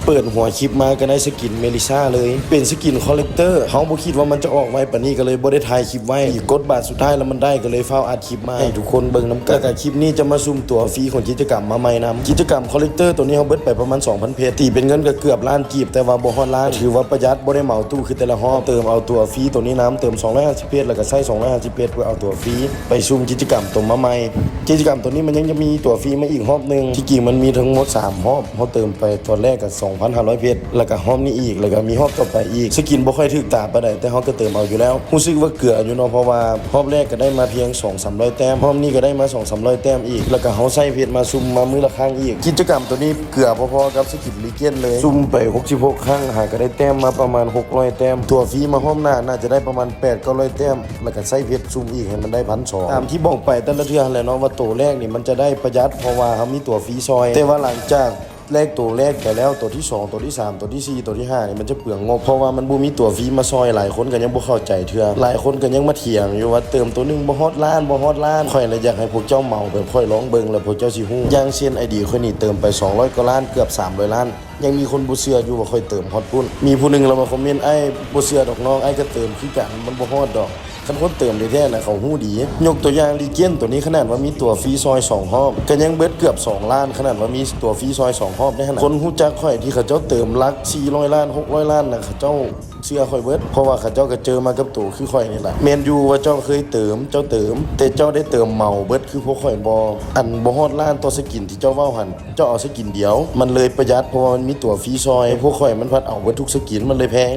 ເປີດຫົວຄລິບມາກໍໄດ້ສະກິນເມລິຊາເລີຍ ເປັນສະກິນຄໍເລັກເຕີ ເຮົາບໍ່ຄິດວ່າມັນຈະອອກໄວປານນີ້ ກໍເລີຍບໍ່ໄດ້ຖ່າຍຄລິບໄວ້ ອີກກົດບາດສຸດທ້າຍແລ້ວມັນໄດ້ ກໍເລີຍຟ້າວອັດຄລິບມາໃຫ້ທຸກຄົນເບິ່ງນຳກັນ ແລ້ວກໍຄລິບນີ້ຈະມາຊຸ່ມຕົວຟຣີຂອງກິດຈະກຳມາໃໝ່ນຳ ກິດຈະກຳຄໍເລັກເຕີໂຕນີ້ເຮົາເບິດໄປປະມານສອງພັນເພັດ ຕີເປັນເງິນກໍເກືອບລ້ານກີບ ແຕ່ວ່າບໍ່ຮອດລ້ານ ຖືວ່າປະຢັດ ບໍ່ໄດ້ເໝົາຕູ້ຄືແຕ່ລະຮອບ ເຕີມເອົາຕົວຟຣີໂຕນີ້ນຳ ເຕີມສອງຮ້ອຍຫ້າສິບເພັດ ແລ້ວກໍໃຊ້ສອງຮ້ອຍຫ້າສິບເພັດເພື່ອເອົາຕົວຟຣີໄປຊຸ່ມກິດຈະກຳໂຕມາໃໝ່ ກິດຈະກຳໂຕນີ້ມັນຍັງຈະມີຕົວຟຣີມາອີກຮອບໜຶ່ງ ທີ່ຈິງມັນມີທັງໝົດສາມຮອບ ເຮົາເຕີມໄປຕອນແລກກໍສອງພັນຫ້າຮ້ອຍເພັດ ແລ້ວກໍຮອບນີ້ອີກ ແລ້ວກໍມີຮອບຕໍ່ໄປອີກ ສະກິນບໍ່ຄ່ອຍຖືກຕາປານໃດ ແຕ່ເຮົາກໍເຕີມເອົາຢູ່ແລ້ວ ຮູ້ສຶກວ່າເກືອຢູ່ເນາະ ເພາະວ່າຮອບແລກກໍໄດ້ມາພຽງສອງສາມຮ້ອຍແຕ້ມ ຮອບນີ້ກໍໄດ້ມາສອງສາມຮ້ອຍແຕ້ມອີກ ແລ້ວກໍເຮົາໃຊ້ເພັດມາຊຸ່ມມາມື້ລະຄັ້ງອີກ ກິດຈະກຳໂຕນີ້ເກືອພໍໆກັບສະກິນລີເກນເລີຍ ຊຸ່ມໄປຫົກສິບຫົກຄັ້ງ ຫາກໍໄດ້ແຕ້ມມາປະມານຫົກຮ້ອຍແຕ້ມ ຕົວຟຣີມາຮອບໜ້າໜ້າຈະໄດ້ປະມານແປດເກົ້າຮ້ອຍແຕ້ມ ແລ້ວກໍໃຊ້ເພັດຊຸ່ມອີກໃຫ້ມັນໄດ້ພັນສອງ ຕາມທີ່ບອກໄປແຕ່ລະເທື່ອຫັ້ນແຫຼະເນາະ ວ່າໂຕແລກນີ້ມັນຈະໄດ້ປະຢັດ ເພາະວ່າເຮົາມີຕົວຟຣີຊ່ອຍ ແຕ່ວ່າຫຼັງຈາກແລກໂຕແລກໄປແລ້ວ ໂຕທີສອງ ໂຕທີສາມ ໂຕທີສີ່ ໂຕທີຫ້ານີ້ມັນຈະເປືອງງົບ ເພາະວ່າມັນບໍ່ມີຕົວຟຣີມາຊ່ອຍ ຫຼາຍຄົນກໍຍັງບໍ່ເຂົ້າໃຈເທື່ອ ຫຼາຍຄົນກໍຍັງມາຖຽງຢູ່ວ່າເຕີມໂຕໜຶ່ງບໍ່ຮອດລ້ານ ບໍ່ຮອດລ້ານ ຂ້ອຍລະຢາກໃຫ້ພວກເຈົ້າເໝົາແບບຂ້ອຍລອງເບິ່ງ ແລ້ວພວກເຈົ້າຊິຮູ້ ຢ່າງເຊັ່ນ ໄອດີຂ້ອຍນີ້ເຕີມໄປສອງຮ້ອຍກວ່າລ້ານ ເກືອບສາມຮ້ອຍລ້ານ ຍັງມີຄົນບໍ່ເຊື່ອຢູ່ວ່າຂ້ອຍເຕີມຮອດພຸ້ນ ມີຜູ້ໜຶ່ງລາວມາຄອມເມັນ ອ້າຍບໍ່ເຊື່ອດອກນ້ອງ ອ້າຍກໍເຕີມຄືກັນ ມັນບໍ່ຮອດດອກ ຄັນຄົນເຕີມແທ້ໆນະ ເຂົາຮູ້ດີ ຍົກຕົວຢ່າງລີເກນໂຕນີ້ ຂະໜາດວ່າມີຕົວຟຣີຊ່ອຍສອງຮອບ ກໍຍັງເບິດເກືອບສອງລ້ານ ຂະໜາດວ່າມີຕົວຟຣີຊ່ອຍສອງຮອບເດ້ຫັ້ນນະ ຄົນຮູ້ຈັກຂ້ອຍທີ່ເຂົາເຈົ້າເຕີມຫຼັກສີ່ຮ້ອຍລ້ານ ຫົກຮ້ອຍລ້ານນະ ເຂົາເຈົ້າເຊື່ອຂ້ອຍເບິດ ເພາະວ່າເຂົາເຈົ້າກໍເຈີມາກັບໂຕຄືຂ້ອຍນີ້ແຫຼະ ແມ່ນຢູ່ວ່າເຈົ້າເຄີຍເຕີມ ເຈົ້າເຕີມ ແຕ່ເຈົ້າໄດ້ເຕີມເໝົາເບິດຄືພວກຂ້ອຍບໍ່ ອັນບໍ່ຮອດລ້ານຕໍ່ສະກິນທີ່ເຈົ້າເວົ້າຫັ້ນ ເຈົ້າເອົາສະກິນດຽວ ມັນເລີຍປະຢັດ ເພາະວ່າມັນມີຕົວຟຣີຊ່ອຍ ພວກຂ້ອຍມັນພັດເອົາເບິດທຸກສະກິນ ມັນເລີຍແພງ.